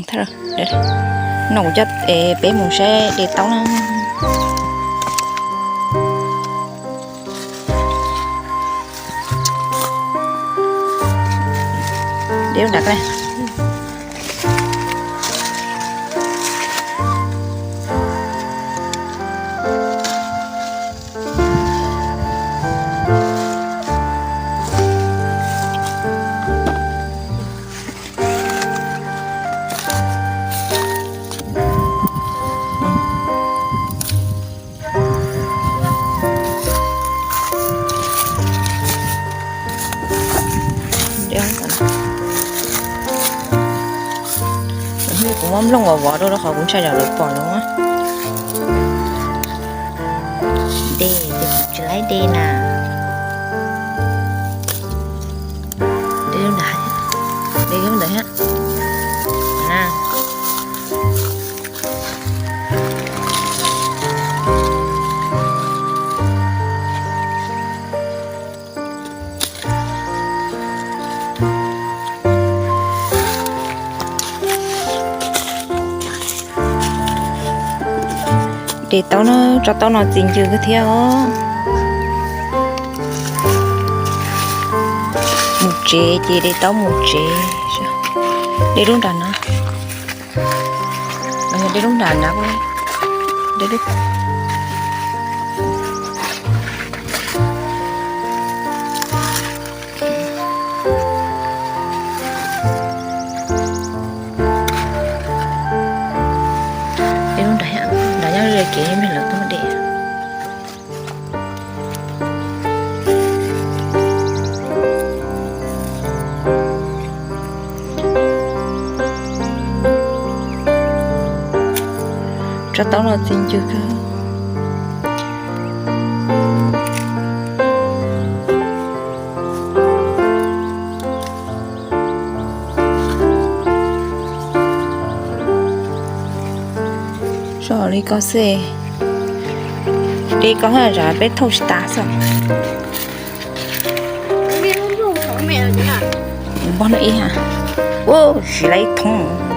Thawj, no kuv coj peb mus saib de taub na. De lub nram ko. Kuv muab nplooj vov vov rau rau qhov kuv ntshai tsam lawv pom lawm. De ces kuv tsis laib de na. De ntawd, de ntawd thiab na. De taub na, tsob taub no txi ncw kawg thiab os. Mus tsev ces de taub mus tsev. De lub nram na. De lub nram na. De lub nram, nram nyob ze kev me lawv tuaj de. Tsob taub no txi ncw kawg. Zoo li ko xwb. De ko haj zam peb thauj tsis tas xwb. Npog no ib ha. Ua siv lawm ib thoob.